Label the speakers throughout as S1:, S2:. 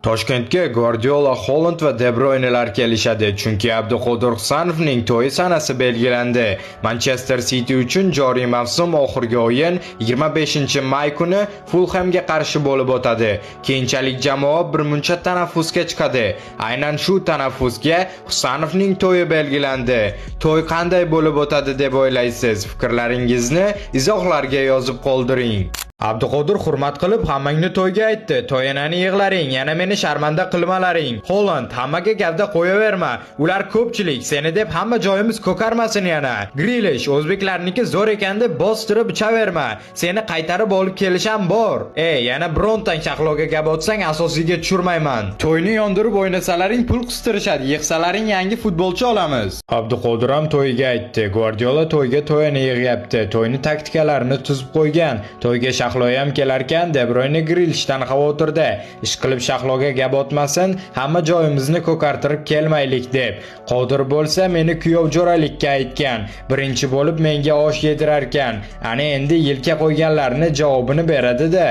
S1: Toshkentga Guardiola, Holand va De Bruynelar kelishadi, chunki Abduqodir Husanovning to'yi sanasi belgilandi. Manchester City uchun joriy mavsum oxirgi o'yin 25-may kuni Fulhamga qarshi bo'lib o'tadi. Keyinchalik jamoa birmuncha tanaffusga chiqadi. Aynan shu tanaffusga Husanovning to'yi belgilandi. To'y qanday bo'lib o'tadi deb o'ylaysiz? Fikrlaringizni izohlarga yozib qoldiring. Abduqodir hurmat qilib hammangni to'yga aytdi. To'yanani yig'laring, yana meni sharmanda qilmalaring. Holand, hammaga gavda qo'yaverma. Ular ko'pchilik, seni deb hamma joyimiz ko'karmasin yana. Grilish, o'zbeklarniki zo'r ekan deb bostirib ichaverma. Seni qaytarib olib kelisham bor. Ey, yana birontang Shahloga gap otsang asosiyga tushirmayman. To'yni yondirib o'ynasalaring pul qistirishadi, yig'salaring yangi futbolchi olamiz. Abduqodir ham to'yga aytdi. Guardiola to'yga to'yani yig'yapti. To'yni taktikalarini tuzib qo'ygan. To'yga Shahloyam kelarkan, De Bruyne Grilishdan xavotirda. Ish qilib Shahloga gap otmasin, hamma joyimizni ko'kartirib kelmaylik deb. Qodir bo'lsa meni kuyov jo'ralikka aytgan. Birinchi bo'lib menga osh yedirarkan. Ana endi yelka qo'yganlarni javobini beradi-da.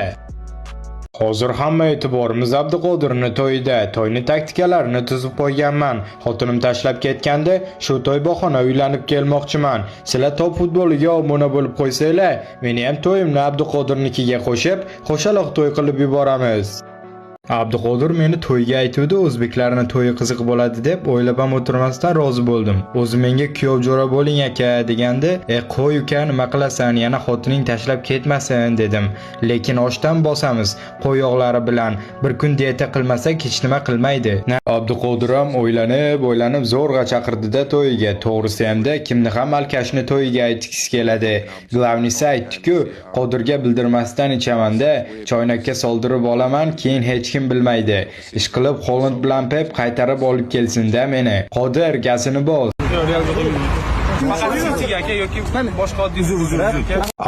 S1: Hozir hamma e'tiborimiz Abduqodirni to'yida. To'yni taktikalarini tuzib qo'yganman. Xotinim tashlab ketganda shu to'y bahona uylanib kelmoqchiman. Sizlar top futboliga obuna bo'lib qo'ysanglar, meni ham to'yimni Abduqodirnikiga qo'shib, qo'shaloq to'y qilib yuboramiz. Abduqodir meni to'yga aytuvdi, o'zbeklarni to'yi qiziq bo'ladi deb o'ylab ham o'tirmasdan rozi bo'ldim. O'zi menga kuyov jo'ra bo'ling aka deganda, "E qo'y uka, nima qilasan, yana xotining tashlab ketmasin" dedim. Lekin oshdan bosamiz, qo'y yog'lari bilan. Bir kun dieta qilmasak hech nima qilmaydi. Abduqodir ham o'ylanib, o'ylanib zo'rg'a chaqirdida to'yiga. To'g'risi hamda kimni ham alkashni to'yiga aytgisi keladi. Главный si aytdi-ku, Qodirga bildirmasdan ichamanda, choynakka soldirib olaman, keyin hech kim bilmaydi. Ish qilib Holand bilan Pep qaytarib olib kelsin-da meni. Qodir, gazini bos.
S2: Faqat Cityga aka yoki boshqa oddiy uzr.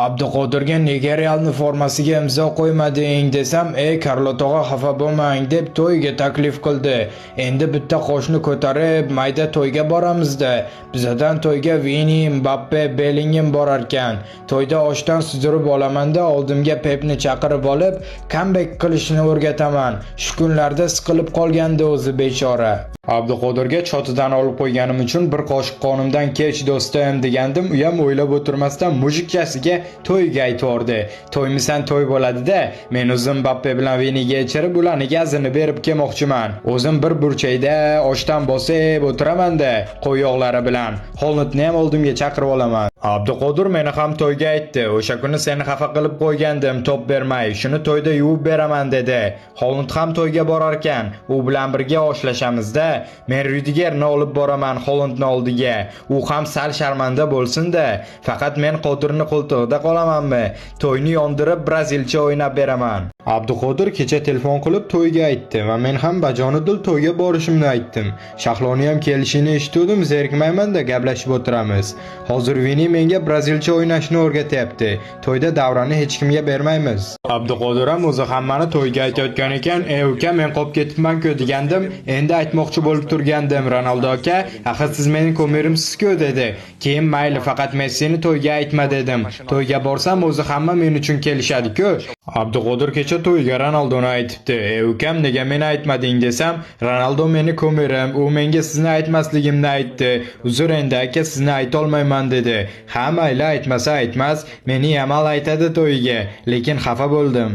S1: Abduqodirga nega Realni formasiga imzo qo'ymading desam, "Ey Karlo tog'a, xafa bo'lmang" deb to'yga taklif qildi. Endi bitta qoshni ko'tarib mayda to'yga boramizda. Bizadan to'yga Vini, Mbappe, Bellingham borarkan. To'yda oshdan suzdirib olamanda oldimga Pepni chaqirib olib, comeback qilishni o'rgataman. Shu kunlarda siqilib qolgandi o'zi bechora. Abduqodirga chotidan olib qo'yganim uchun bir qoshiq qonimdan kech do'stim degandim, u ham o'ylab o'tirmasdan мужик chasiga to'yga aytvordi. To'ymisan to'y bo'ladi-da. Men o'zim Mbappe bilan Viniga ichirib, ularni gazini berib kelmoqchiman. O'zim bir burchakda oshdan bosib o'tiraman-da, qo'y yog'lari bilan. Holandni ham oldimga chaqirib olaman. Abduqodir meni ham to'yga aytdi. O'sha kuni seni xafa qilib qo'ygandim, to'p bermay. Shuni to'yda yuvib beraman dedi. Holand ham to'yga borarkan. U bilan birga oshlashamiz-da. Men Ryudigerni olib boraman Holandni oldiga. U ham sal sharmanda bo'lsin-da. Faqat men Qodirni qo'ltig'ida qolamanmi? To'yni yondirib brazilcha o'ynab beraman. Abduqodir kecha telefon qilib to'yga aytdi va men ham bajonidil to'yga borishimni aytdim. Shahloni ham kelishini eshituvdim, zerikmayman-da, gaplashib o'tiramiz. Hozir Vini menga brazilcha o'ynashni o'rgatyapti. To'yda davrani hech kimga bermaymiz. Abduqodir ham o'zi hammani to'yga aytayotgan ekan, "Ey uka, men qolib ketibman-ku" degandim. Endi aytmoqchi bo'lib turgandim, "Ronaldo aka, axir siz mening кумир imsiz-ku" dedi. Keyin mayli, faqat Messini to'yga aytma dedim. To'yga borsam o'zi hamma men uchun kelishadi-ku. Abduqodir kecha to'yga Ronaldoni aytibdi. "Ey ukam, nega meni aytmading" desam, "Ronaldo meni кумир im, u menga sizni aytmasligimni aytdi. Uzr endi aka, sizni aytolmayman" dedi. Ha mayli, aytmasa aytmas, meni Yamal aytadi to'yiga, lekin xafa bo'ldim.